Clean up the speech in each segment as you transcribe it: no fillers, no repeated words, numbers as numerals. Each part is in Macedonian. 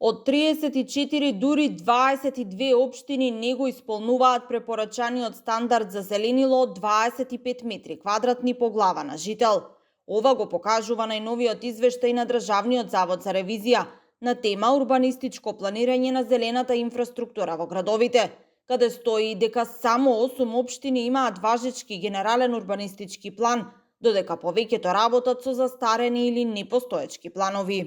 Од 34 дури 22 општини не го исполнуваат препорачаниот стандард за зеленило од 25 метри квадратни по глава на жител. Ова го покажува најновиот извештај на Државниот завод за ревизија на тема урбанистичко планирање на зелената инфраструктура во градовите, каде стои дека само 8 општини имаат важечки генерален урбанистички план, додека повеќето работат со застарени или непостоечки планови.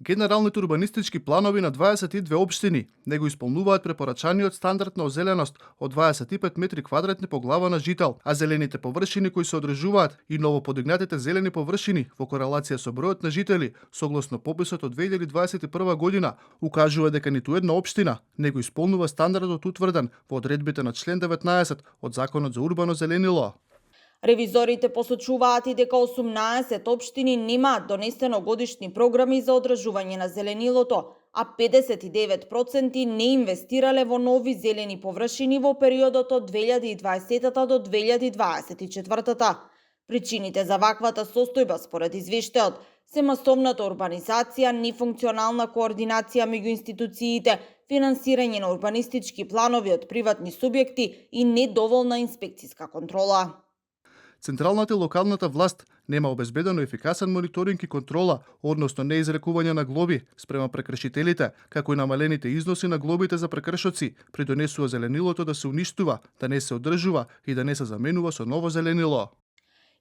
Генералните урбанистички планови на 22 општини не го исполнуваат препорачаниот стандард на озеленост од 25 метри квадратни по глава на жител, а зелените површини кои се одржуваат и новоподигнатите зелени површини во корелација со бројот на жители, согласно пописот од 2021 година, укажува дека ниту една општина не го исполнува стандардот утврден во одредбите на член 19 од Законот за урбано зеленило. Ревизорите посочуваат и дека 18 општини немаат донесено годишни програми за одржување на зеленилото, а 59% не инвестирале во нови зелени површини во периодот од 2020 до 2024. Причините за ваквата состојба според извештајот се масовната урбанизација, нефункционална координација меѓу институциите, финансирање на урбанистички планови од приватни субјекти и недоволна инспекциска контрола. Централната и локалната власт нема обезбедено ефикасен мониторинг и контрола, односно неизрекување на глоби спрема прекршителите, како и намалените износи на глобите за прекршоци, придонесува зеленилото да се уништува, да не се одржува и да не се заменува со ново зеленило.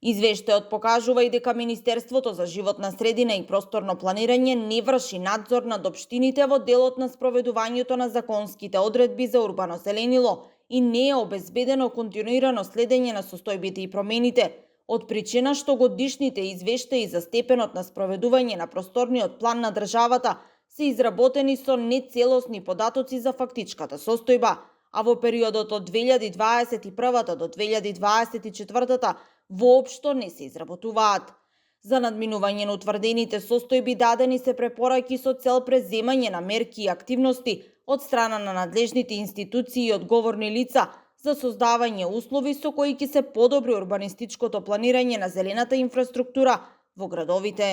Извештајот покажува и дека Министерството за животна средина и просторно планирање не врши надзор над општините во делот на спроведувањето на законските одредби за урбано зеленило и не е обезбедено континуирано следење на состојбите и промените, од причина што годишните извештаи за степенот на спроведување на просторниот план на државата се изработени со нецелосни податоци за фактичката состојба, а во периодот од 2021 до 2024 воопшто не се изработуваат. За надминување на утврдените состојби дадени се препораки со цел преземање на мерки и активности од страна на надлежните институции и одговорни лица за создавање услови со кои ќе се подобри урбанистичкото планирање на зелената инфраструктура во градовите.